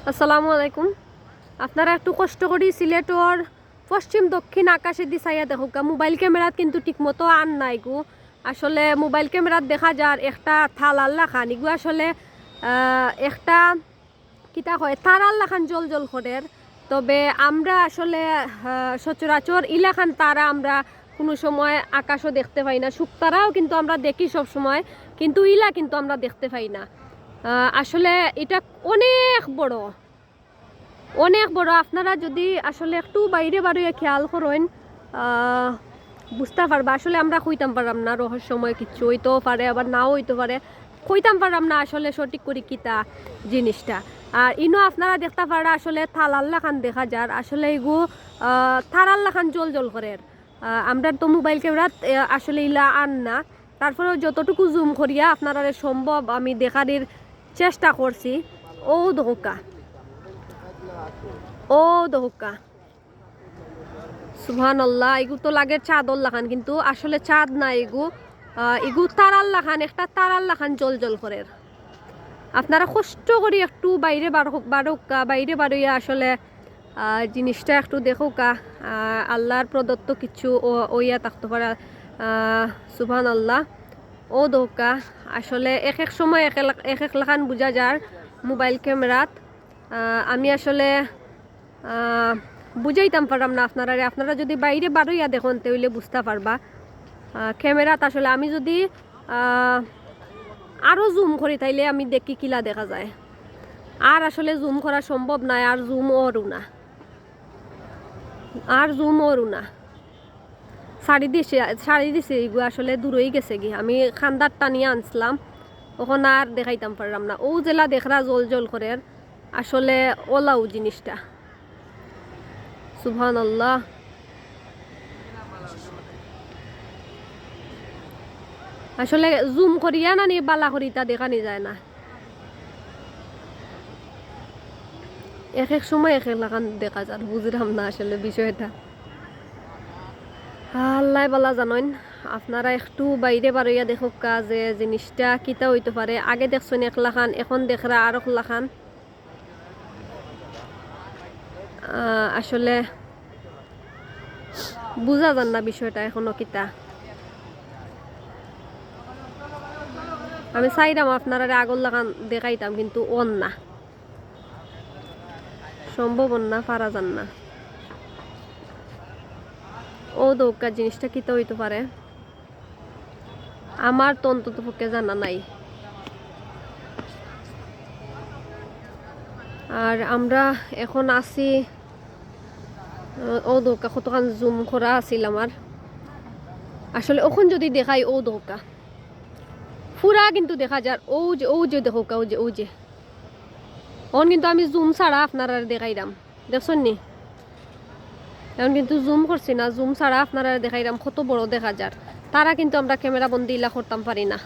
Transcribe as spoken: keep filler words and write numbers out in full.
আসসালামু আলাইকুম। আপনারা একটু কষ্ট করি সিলেটর পশ্চিম দক্ষিণ আকাশেদি চাইয়া দেখউক্কা। মোবাইল ক্যামেরাত কিন্তু ঠিকমতো আন নাই গো। আসলে মোবাইল ক্যামেরাত দেখা যার একটা থালার লাখান, ইগু আসলে, আহ, একটা কিতা কয়, তারার লাখান জ্বলজ্বল করের। তবে আমরা আসলে, আহ, সচরাচর ইলাখান তারা আমরা কুনু সময় আকাশো দেখতে পাই না। শুকতারাও কিন্তু আমরা দেখি সব সময়, কিন্তু ইলা কিন্তু আমরা দেখতে পাই না। আহ, আসলে ইটা অনেক বড়, অনেক বড়। আপনারা যুদি আসলে একটু বাইরে বারইয়া খেয়াল করইন, আহ, বুঝতা পারবা। আসলে আমরা কইতাম পাররাম না, রহস্যময় কিচ্ছু অইতেও পারে, আবার নাও অইতো পারে, কইতাম পাররাম না আসলে সঠিক করি কিতা জিনিসটা। আর ইনো আপনারা দেখতা পাররা আসলে থালার লাখান দেখা যার, আসলে ইগু, আহ, তারার লাখান জ্বলজ্বল করের। আহ, আমরার তো মোবাইল ক্যামেরাত, আহ, আসলে ইলা আন না, তারপরেও যতটুকু জুম করিয়া আপনারারে সম্ভব আমি দেখানির চেষ্টা করছি। অউ দেখউক্কা, অউ দেখউক্কা, সুবহানাল্লাহ, ইগু তো লাগের চাঁদর লাখান, কিন্তু আসলে চাঁদ না ইগু, আহ, ইগু তারার লাখান, একটা তারার লাখান জ্বলজ্বল করের। আপনারা কষ্ট করি একটু বাইরে বার-, বারউক্কা, বাইরে বারইয়া আসলে, আহ, জিনিসটা একটু দেখউক্কা। আহ, আল্লাহর প্রদত্ত কিছু অ-, অইয়া থাকতো পারে। আহ, সুবহানাল্লাহ। অউ দেখউক্কা, আসলে এক এক সময় এক এক, এক এক লাখান বুঝা যার মোবাইল ক্যামেরাত। আহ, আমি আসলে, আহ, বুঝাইতাম পাররাম না আপনারারে। আপনারা যুদি বাইরে বারইয়া দেখইন, তে অইলে বুঝতা পারবা। আহ, ক্যামেরাত আসলে আমি যুদি, আহ, আরো জুম করি, তাইলে আমি দেখি কিলা দেখা যায়। আর আসলে জুম করা সম্ভব নায়, আর জুম অরও না, আর জুম অরও না। ছাড়ি দিছে, ছাড়ি দিছে, ইগু আসলে দূরই গেছে গি। আমি খান্দাত টানিয়া আনছিলাম, অখন আর দেখাইতাম পাররাম না। অউ যেলা দেখরা জ্বলজ্বল করের, আসলে অলাউ জিনিসটা। সুবহানাল্লাহ। আসলে জুম করিয়া না নি বালা করি ইতা দেখানি যায় না। এক এক সময় এক এক লাখান দেখা যার, বুঝরাম না আসলে বিষয়টা। আল্লায় বালা জানইন। আপনারা একটু বাইরে বারইয়া দেখউক্কা যে জিনিসটা কিতা অইতো পারে। আগে দেখছইন এক লাখান, অখন দেখরা আরক লাখান। আহ, আসলে বুঝা যার না বিষয়টা অখনো কিতা। আমি চাইরাম আপনারারে আগর লাখান দেখাইতাম, কিন্তু অর না, সম্ভব অর না, পারা যার না। অউ দেখউক্কা জিনিসটা কিতা অইতো পারে। আমার তো অন্তত পক্ষে জানা নাই। আর আমরা অখন আছি, আহ, অউ দেখউক্কা কতখান জুম করা আছিল আমার। আসলে অখন যুদি দেখাই, অউ দেখউক্কা পুরা কিন্তু দেখা যার। অউ যে, অউ যে দেখউক্কা, অউ যে, অউ যে। অখন কিন্তু আমি জুম ছাড়া আপনারারে দেখাইরাম। দেখছইন নি? অখন কিন্তু জুম করছি না, জুম ছাড়া আপনারারে দেখাইরাম কত বড় দেখা যার। তারা কিন্তু আমরা ক্যামেরা বন্দি ইলা করতাম পারি না।